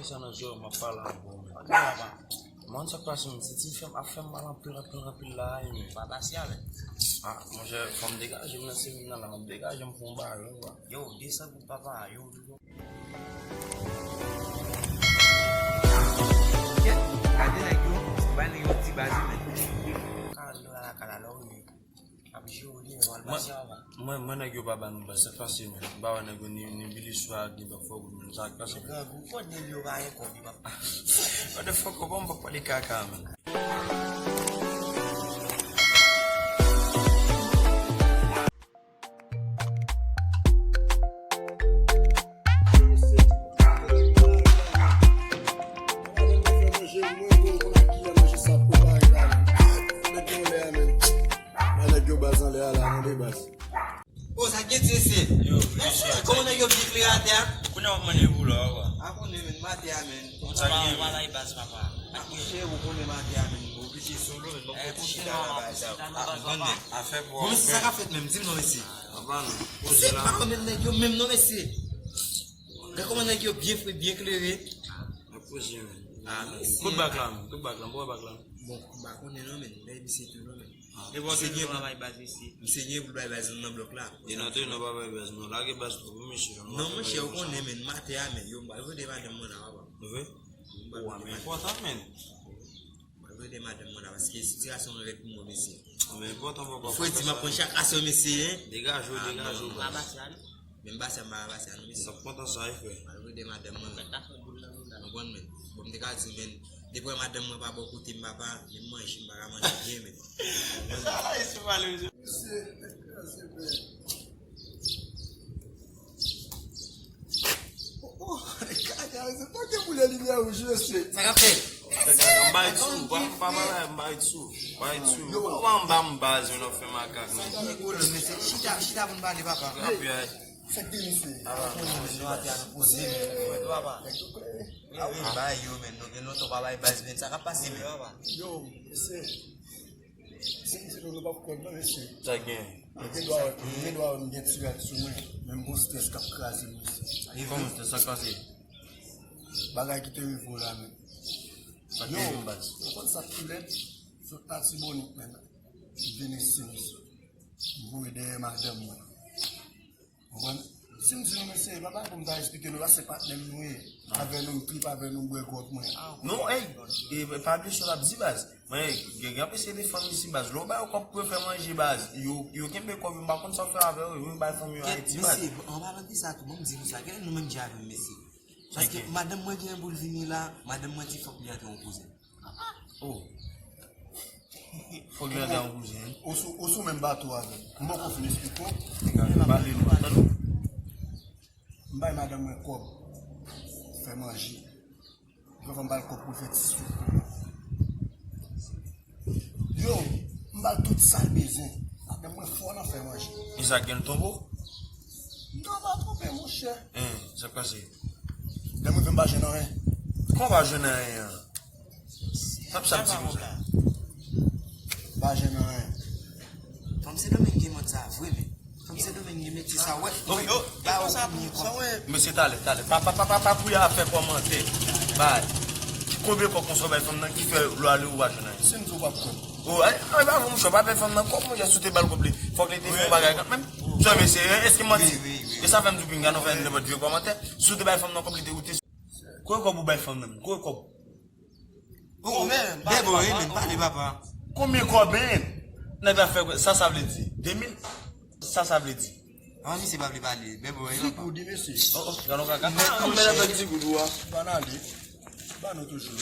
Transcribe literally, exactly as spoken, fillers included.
Sa nan zye w, m ap pale avè w, men. Ok, papa. Mwen, sa k pase, men, se ti fi a ap fè m mal anpil, anpil, anpil la, e, men. Pa pase avè l. Ah, monchè, fò m degaje m nan semèn nan la, m ap degaje m pou yon bagay, wa. Yo, desann pou papa, yo, yo. Kèt, gade nèg yo, bay nèg yo ti baz, men. Ka rive la, ka la, la, wi. Ap jere w li, men w al pase anba. Mwen, mwen, nèg yo pa ba nou baz, sa k pase, men. M pa wè nèg yo ni, ni Billy Swag, ni Buffalo Gold, men sa k pase, men. Grangou, konnen yo pa gen kòb, yo pa. What the fuck, kòman m pa pale kaka, men. Nèg yo baz anlè a la, tande baz. O, sa gen ti se. Yo, mesye, kòman nèg yo byen klere atè a? Kounye a w ap mande pou la, wa. A konnen, men, m atè a, men. Sa gen, men. Papa, papa, baz, papa. Mouche, ou konnen m atè a, men. Oblije solo, men. Bon, men, sa k ap fèt menm? Di m non, mesye. Papa, non. Poze la. Se pa menm nèg yo, menm non, mesye. Gade kòman nèg yo byen fre, byen klere. Poze, men. Ah, mesye. Kote bag la, men? Kote bag la? Bon, bag la. Bon, m pa konnen non, men. Men misye tou non, men. Ah. E bon, se nou pa bay baz isi. Misye gen pou l bay baz nan blòk la. E non, te non pa bay baz, non. Lage baz twò pou misye. Non, monchè, ou konnen, men. M atè a, men. Yo, m pral voye madanm mwen la, papa. Ou vle? Ou a, men enpòtan, men. Mwen rele madanm mwen la, paske sitiyasyon an rèd pou mwen, mesye. Men enpòtan, papa. Fredi, m ap pran chak aswè, mesye, hein. Degaje w, degaje w, baz. Men m pase a, non. Men m pase a, m pa ka pase a, non, mesye. Sa kontan sa, wi, frè. Mwen rele madanm mwen la. Konprann, men. Bon, m te ka di w, men, depi w wè madanm mwen pa bò kote m, papa, men m manje, m pa ka manje byen, men. Sa la, e sou pale, mesye. Mesye, se bèl. Oh, oh, kaka, se pa ke boule limyè wouj, mesye. Sa k ap fèt? M bay sou, pa, pa, pa, pa, m bay sou, m bay sou. Yo, pa, pa, m ba m baz, yo, nan fè makak, men. Sa ki gwo lò, mesye? Chita, chita pou n pale, papa. Sa k gen, mesye? Papa, nou atè a, nou poze, men. Papa. Wi, wi, bay yo, men. Nou gen lontan pa bay baz, men. Sa k ap pase, men? Yo, mesye. Se, se nou, nou p ap kwè m non, mesye. Sa gen? Nou gen dwa wè, nou gen dwa wè m gen ti rad sou mwen, men m gon strès k ap kraze m, mesye. Kòman strès sa k pase? Bagay ki te rive w la, men. Sa te rive m, baz? Yo, ou konn sa k pi lèd? Sot Latibonit, men. M vin isi, mesye. M voye dèyè madanm mwen. Konprann? Si m di nou, mesye, e pa bagay pou m ta esplike nou la, se patnè m nou ye. Avè nou, m trip avè nou, m bwè gwòg mwen. Non, ey, e, pa bliye sa w ap di, baz. Mwen, gen, gen anpil se de fanm isi, baz. Lè w ba yo kòb pou yo fè manje, baz, yo, yo kenbe kòb yo, m pa konn sa w fè avè yo, yo bay fanm yo Ayiti, baz. Mesye, an palan de sa tou, ban m di nou sa, genlè nou menm jan avè m, mesye. Paske madanm mwen gen pou l vini la, madanm mwen di fòk li antre yon kouzen. Oh. Fòk li antre yon kouzen. Ou sou, ou sou menm bato avè m. M poko fin esplike w. Gade, pale nou, tande w. M bay madanm mwen kòb. Fè manje. Li fè fè m ba l kòb pou l fè ti soup. Yo, m ba l tout sa l bezwen. Madanm mwen fò nan fè manje. E sa gen l tonbe w? Non, pa twonpe, monchè. Hein, sa k pase? Lè m rive m pa jwenn anyen. Kòman w pa jwenn anyen an? Sa, sa m di konsa. Pa jwenn anyen. Fanm Sendomeng gen mòd sa vre, men. Fanm Sendomeng gen metye sa, wè. Yo, yo, ba yo konsa pou mwen. Mesye, talè, talè. Pa, pa, pa, pa, pa kouye a fè kòmantè. Bay. Ki konbyen kòb konsa w bay fanm nan ki fè lè w ale ou pa jwenn anyen? Si m di w p ap kwè m. Oh, ay, ay, pa vre, monchè, pa bay fanm nan kòb, monchè, si w te ba l kòb li. Fòk li te fè yon bagay kanmenm. Jan mesye, èske m manti? E sa fè m di w pinga, nou fè nenpòt vye kòmantè. Si w te bay fanm nan kòb, li te ou te. Kote kòb ou bay fanm nan? Kote kòb? Oh, men, men, pale, papa. Konbyen kòb, hein? Nèg la fè, sa, sa vle di? De mil? Sa, sa vle di? Ah, misye pa vle pale. Bèbò, hein, papa. Ti goud, mesye. Oh, oh, gade yon kaka. Ah, men la fè ti goud ou a. Banane. Ba nou toujou.